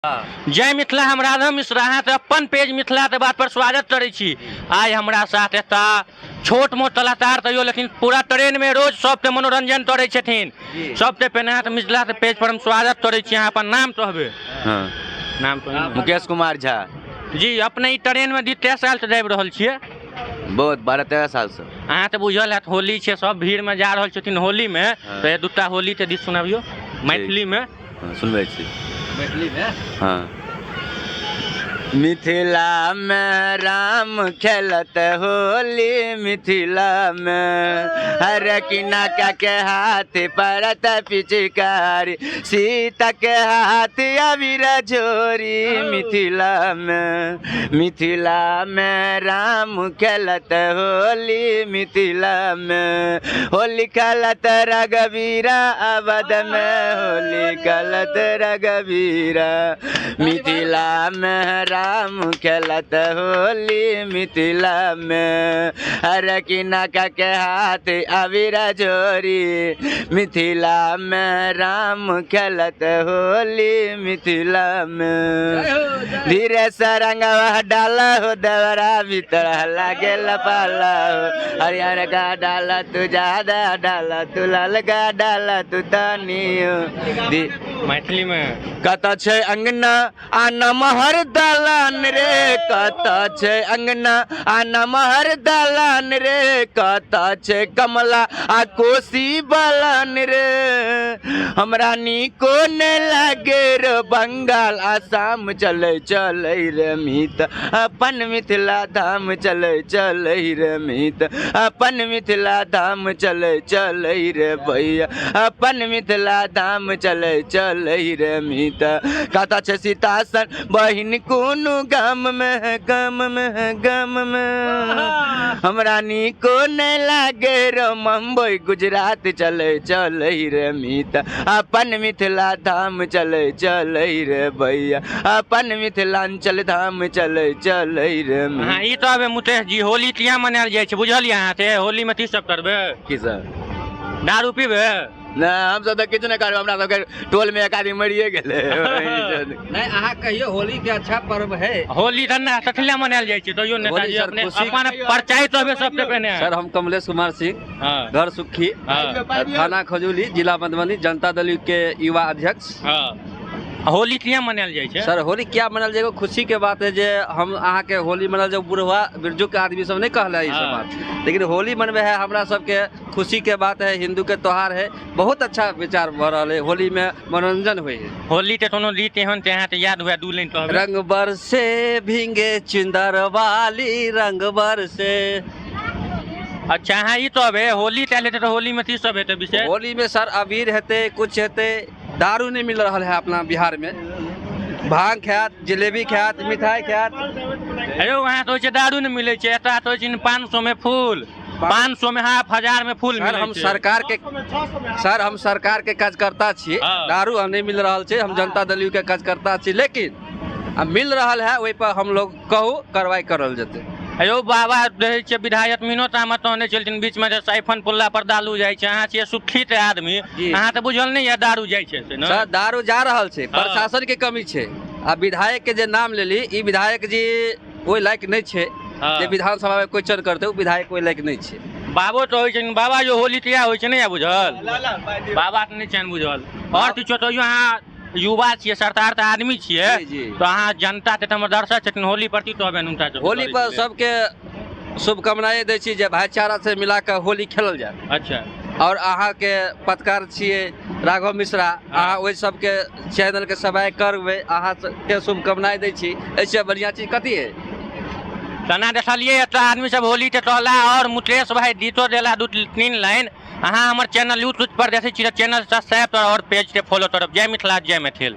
जय मिथिला। हम राधा मिश्रा अहाँके अपन पेज मिथिला के बात पर स्वागत करै छी। आइ हमरा साथ एकटा छोट मोट कलाकार तैयो लेकिन पूरा ट्रेन में रोज सबके मनोरंजन करै छथिन। सबके पहिने अहाँके मिथिला के पेज पर हम स्वागत करै छी। अहाँ अपन नाम कहबै? हाँ। नाम कहू। मुकेश कुमार झा। जी, अपने ई ट्रेन में 3 साल से जाबि रहल छियै? बहुत 12-13 साल से। अहाँ तऽ बुझल हैत होली छै, सब भीड़ में जा रहल छथिन होली में। हाँ। तऽ दूटा होली के गीत सुनाबियौ मैथिली में। हाँ, सुनबै छी। मैथिली में? हाँ। मिथिला में राम खेलत होली, मिथिला में हर किना के हाथ परत पिचकारी, सीता के हाथ अबीर झोरी, मिथिला में, मिथिला में राम खेलत होली, मिथिला में होली खेलत रघुवीरा अवध में होली खेलत रघुवीरा, मिथिला में राम खेलत होली, मिथिला में हर किना के हाथ अबीर झोरी, मिथिला में राम खेलत होली, मिथिला में धीरे से रंगवा डाल हो देवरा भीतर लागेल पाला हो, हरियर का डाल तू ज्यादा डाल तू लाल का डाल तू तनी हो। मैथिली में कत छै अंगना आ नमहर दलान रे, कत छै अंगना आ नमहर दलान रे, कत छै कमला आ कोसी बलान रे, हमरा नीको ने लागे रे बंगाल आसाम चलै चलै रे मीत, अपन मिथिला धाम चलै चलै रे मीत, अपन मिथिला धाम चलै चलै रे भैया, अपन मिथिला धाम चलै चलै रे मीत, कत छै सीतासन बहिन कोनो गाम में, गाम में, गाम में, हमरा नीको ने लागे रे मुंबई गुजरात चलै चलै रे मीत, अपन मिथिला धाम चलै चलै रे भैया, अपन मिथिलांचल धाम चलै चलै रे मीत। हाँ, ई तऽ अबे मुकेश जी होली किया मनायल जाइ छै बुझलियै अहाँ से? होली में की सब करबै? की सब? दारू पीबै? नहि, हमसब तऽ किछु नहि करबै, हमरा सबके टोल में एक आदमी मरिए गेलै। नहि, अहाँ कहियो होली के अच्छा पर्व है। होली तऽ नहि कथी लए मनायल जाइ छै? तैयो नेताजी होली सर अपने खुशी- अपन परचाइत होबे सबसे पहिने। सर, हम कमलेश कुमार सिंह, हाँ। घर सुखी, हाँ। थाना खजूली, जिला मधुबनी, जनता दल के युवा अध्यक्ष। हाँ। होली किया मनायल जाइ छै? सर, होली क्या मनायल जाइ छै? खुशी के बात है जे हम अहाँ के होली मनायल जाय, बुढ़वा बुजुर्ग के आदमी सब नहीं कहले ई सब हाँ। बात, लेकिन होली मनबे है हमरा सबके खुशी के बात है, हिंदू के त्योहार है, बहुत अच्छा विचार भऽ रहल है, होली में मनोरंजन होइ है। होली के कोनो गीत एहन ते अहाँ के याद हुए दू लाइन कहबै? रंग बरसे भींगे चुंदर वाली, रंग बरसे। अच्छा, अहाँ ई कहबै होली तऽ हेतै तऽ होली में की सब हेतै विशेष? होली में सर अबीर हेतै, कुछ हेतै, दारू नहीं मिल रहा है अपना बिहार में, भांग खायत, जिलेबी खायत, मिठाई खायत। अरे वहाँ तऽ होइ छै दारू नहि मिलै छै, एतऽ तऽ होइ छै 500 में फूल, 500 में हाफ, 1000 में फूल सर, मिलै हम छै। सरकार के, सर हम सरकार के कार्यकर्ता छी, हाँ। दारू हम नहीं मिल रहल छै, हम जनता दल you के कार्यकर्ता छी, लेकिन आ मिल रहल है ओहि पर हम लोग कहू कार्रवाई करल जेतै। अयो बाबा रहै छै विधायक मीनो तामा तहने चलथिन बीच में जे साइफन पुल्ला पर दारू जाइ छै। अहाँ छियै सुखित आदमी, जी। अहाँ तऽ बुझल नहि यऽ दारू जाइ छै से ने? सर, दारू जा रहल छै, हाँ। प्रशासन के कमी छै। आ विधायक के जे नाम लेली, ई विधायक जी ओहि लायक नहि छै हाँ। जे विधानसभा में क्वेश्चन करतै, ओ विधायक ओहि लायक नहि छै। बाबो तऽ होइ छै बाबा जो होली किया होइ छै नहि यऽ बुझल? बाबा तऽ नहि छनि बुझल। आओर किछो तैयो अहाँ युवा छियै, सरकार तऽ आदमी छियै, जी, जी। तऽ अहाँ जनता के तऽ हमर दर्शक छथिन, होली पर की कहबनि हुनका सबके? होली पर सबके शुभकामनाएं दै छी जे भाईचारा से मिला कऽ होली खेलल जाय। अच्छा। और अहाँके पत्रकार छियै राघव मिश्रा, अहाँ ओहि सबके चैनल के सबाय करबै, अहाँ सबके शुभकामनाएं दै छी। एहिसँ बढ़िआँ चीज कथी है? तना देखलियै एतऽ आदमी सब होली के टहला और मुकेश भाई गीतो देला 2-3 लाइन। अहाँ हमर चैनल यूट्यूब पर देखै छी तऽ चैनल सब्सक्राइब करब और पेज के फॉलो करब। जय मिथिला, जय मैथिल।